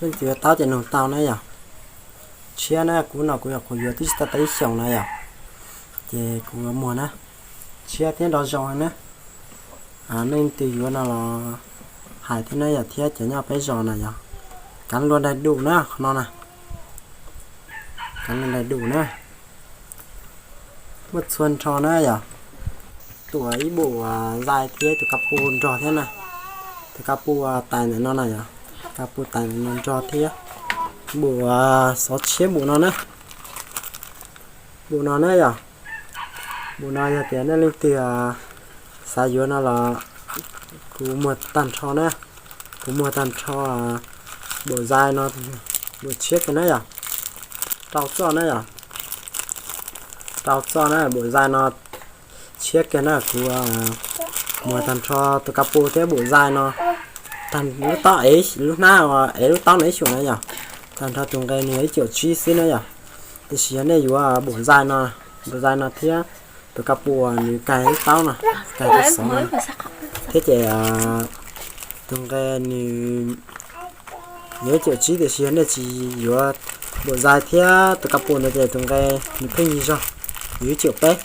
Leej twg yuav taub ces nug tau na yom. Tshiab na, kuv no kuv nyuam qhuav yuav twb tsis tau tau ib xyoos na yom. Ces kuv yuav muag na. Tshiab thiab nrov zoo na. Leej twg yuav no los hais thiab na yom, thiab cov nyob peb zos na yom. Kav luaj dai dum na qhov no na. Kav luaj dai dum na. Muaj txhua nrho na yom. Tuam ib bum zais thiab tus kab pu nrog thiab na. Tus kab pu tais ntawm no na yom. Kab pu tais ntawm no nrog thiab. Bum xov tshiab bum no na. Bum no na yom. Bum no yog tias nej leej twg xav yuav no los kuv muag tag nrho na. Kuv muag tag nrho bum zais no, bum tshiab kiag na yom. Rau txoj na yom. Rau txoj na, bum zais no tshiab kiag na, kuv muag tag nrho tus kab pu thiab bum zais no. Tag lub taub ev, lub hnab uas ev lub taub no ib xyoos na yom. Tag nrho tus nqe nws yog ib caum tsib xwb na yom. Tiam sis yog nej yuav bum zais no, bum zais no thiab tus kab pu uas nws kais lub taub no, kais tus xov no thiab ces tus nqe nws yog ib caum tsib, tiam sis yog nej tsis yuav bum zais thiab tus kab pu ntawd ces tus nqe nws pheej yig zog, yog ib caum peb.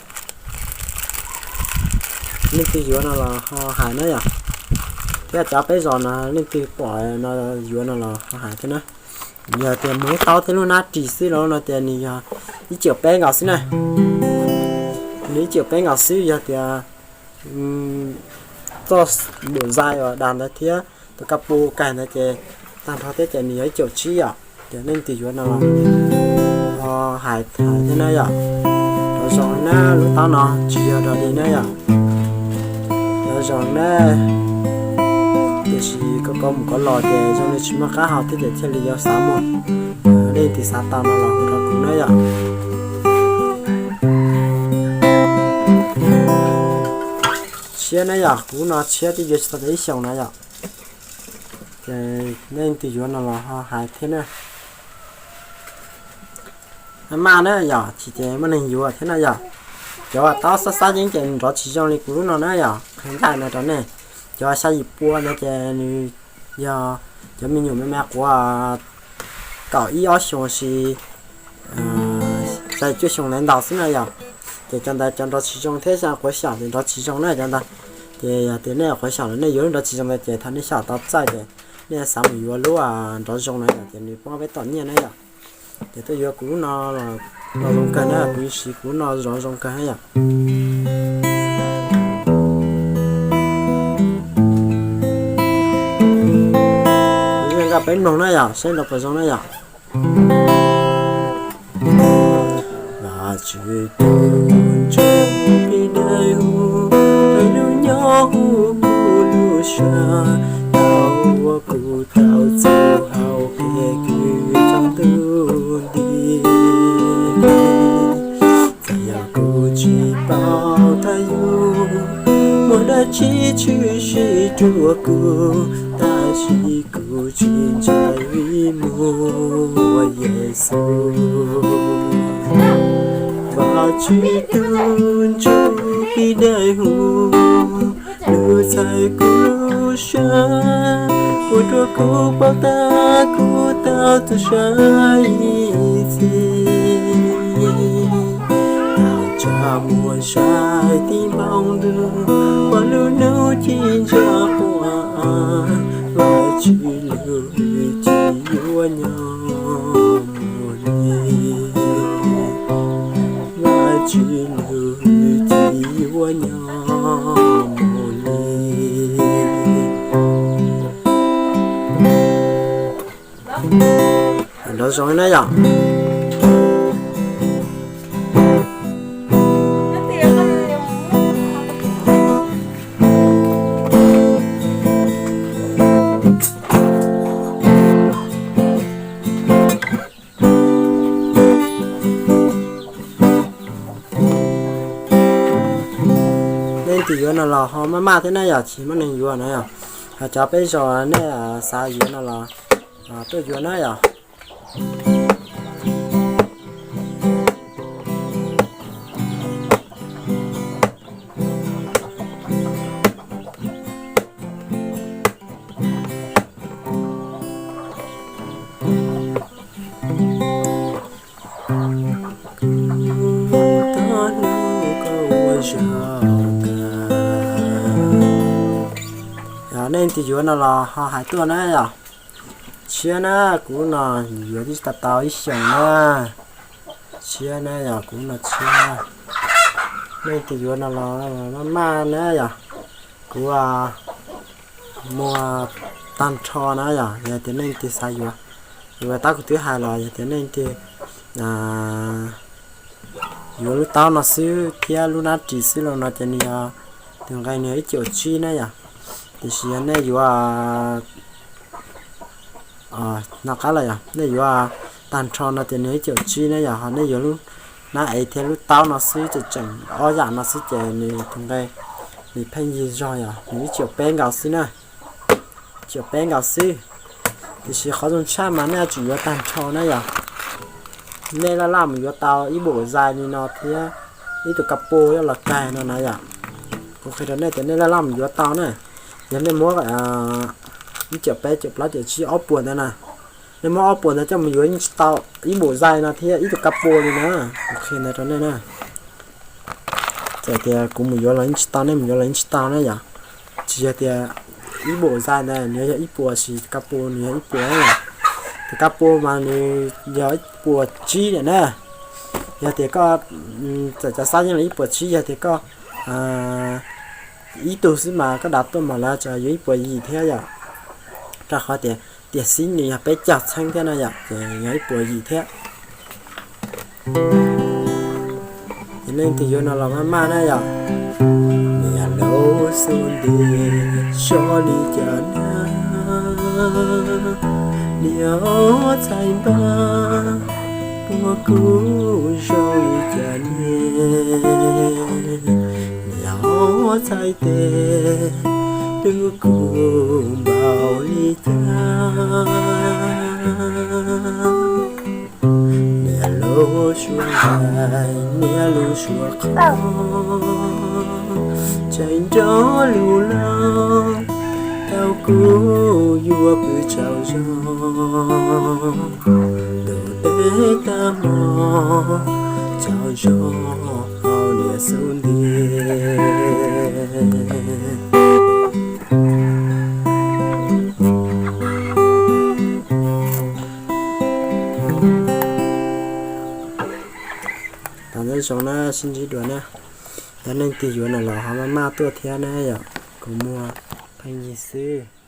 Leej twg yuav no los ho hais na yom. Thiab cov peb zos no leej twg pom no yuav no los ho hais thiab na. Yog tias muag lub taub thiab lub hnab ris xwb los no ces nws yog ib caum peb nkaus xwb na. Nws ib caum peb nkaus xwb, yog tias txoj bum zais uas dag ntawd thiab tus kab pu kais ntawd ces tag nrho thiab ces nws yog ib caum tsib yom. Ces leej twg yuav no los ho hais thiab na yom. Nrov zoo na, lub taub no tsis yog dog dig na yom. Nrov zoo na, tiam sis koj koj mus koj los ces zoo li tsis muaj qab hau thiab ces thiaj li yuav xav muag. Nej leej twg xav tau no los hu rau kuv na yom. Tshiab na yom, kuv no tshiab twb yuav tsis tau ib xyoos na yom. Ces nej leej twg yuav no los ho hais thiab na. Maj maj na yom, tsis ces muaj neeg yuav thiab na yom. Cov taub xab xab yeeb ces nrov tsis zoo li kuv lub no na yom, qhia ncaj no rau nej. Cov xya yim pua ntawd ces nws yog cov me nyuam me me quav kaum ib ob xyoos sis xya yim cuaj xyoos ntawd ntau xwb na yom. Ces cov ntawd cov nrov tsis zoo thiab xya quav xyaum ces nrov tsis zoo na cov ntawd. Ces yog tias nej quav xyaum los nej yuav lub nrov tsis zoo ntawd ces thaum nej xyaum tau txaij ces nej xav mus yuav lub nrov zoo na yom, ces nws poob peb tom nyiaj na yom. Ces tuaj yuav kuv lub no los nrov zoo kawg na, kuv siv kuv lub no nrov zoo kawg na yom. Kuv zoo nkauj peb mloog na yom, saib nrov puas zoo na yom. Vajtswv tus ntsuj plig dawb huv, peb lub nyob huv kuv lub sab, tau ua kuv tau txuj hauv qhia kws tsaus ntuj nti. Txawm yog kuv tsis paub thaj yus muaj dab tsi tshwm sim rua kuv, tab sis kuv tsis ntshai vim muaj Yexus. Vajtswv tus ntsuj plig dawb huv, nws txhawb kuv lub sab, ua rua kuv paub tas kuv tau txaus sai ib txhis. Tau tsa muag sai tib npoo ntuj, ua lub hnub ci ntsa quaj, Vajtswv lub hwj chim yuav nyob mus li. Vajtswv lub hwj chim yuav nyob mus li. Nrov zoo na yom. Nej leej twg yuav no los ho maj maj thiab na yom, tsis muaj neeg yuav na yom. Ho cov peb zos nej xav yuav no los tuaj yuav na yom. Tus yuav no los ho hais tuaj na yom. Tshiab na, kuv no yuav tib tsis tau tau ib xyoos na. Tshiab na yom, kuv no tshiab. Nej tus yuav no los maj maj na yom. Kuv muag tag nrho na yom, yog tias nej tus xav yuav, yuav tab kuv twb hais los yog tias nej tus yuav lub taub no xwb thiab lub nab ris xwb los no ces nws yog tus nqe nws yog ib caum tsib na yom. Tiam sis yog nej yuav no qab los yog nej yuav tag nrho no ces nws ib caum tsib na yom, ho nej yuav lub nab ev thiab lub taub no xwb ces tseem ob yam no xwb ces nws tus nqe nws pheej yig zog yom, nws ib caum peb nkaus xwb na. Caum peb nkaus xwb. Tiam sis qhov zoo tshaj mas nej yuav tsum yuav tag nrho na yom. Nej laj laj mus yuav tau ib npum zais li no thiab ib tug ka pu yuav los kag no na yom. Kuv qhia rau nej tias nej laj laj mus yuav tau na. Yog nej muab ib caum peb, caum plaub, caum tsib, ob puas ntawd na, nej muab ob puas ntawd coj mus yuav yeej tsis tau ib npum zais no thiab ib tug ka pu li na. Kuv qhia ntawd rau nej na. Txawm tias kuv mus yuav los yeej tsis tau, nej mus yuav los yeej tsis tau na yom. Tsis yog tias ib npum zais ntawd nws yog ib puas, sis ka pu nws yog ib puas. Tus ka pu mas nws yog ib puas tsib lawm na. Yog tias koj, txawm cov xab yeej los ib puas tsib, yog tias koj ib tug xwb mas koj dav tuaj mas lawv tseem yuav ib puas yim thiab yom. Rau qhov tias tiam xib nws yog peb caug txheeb thiab na yom, ces yog ib puas yim thiab. Ces nej tus yuav no los maj maj na yom. Niam laus xu nti, zoo li cas na, niam txhais npab, puag kuv zoo li cas ne, niam txhais tes, hlub kuv npaum li cas. Niam lub suab nqaij, niam lub suab qhov, tseem nrog lus loj, tau kuv yuav pw tsaug zog, ntuj teb tag hmo, tsaug zog hauv niam xub ntiag. Tam ntawd zoo na, sib ntsib dua na. Yog nej tus yuav no los ho maj maj tuaj thiab na yom, kuv muag pheej yig xwb.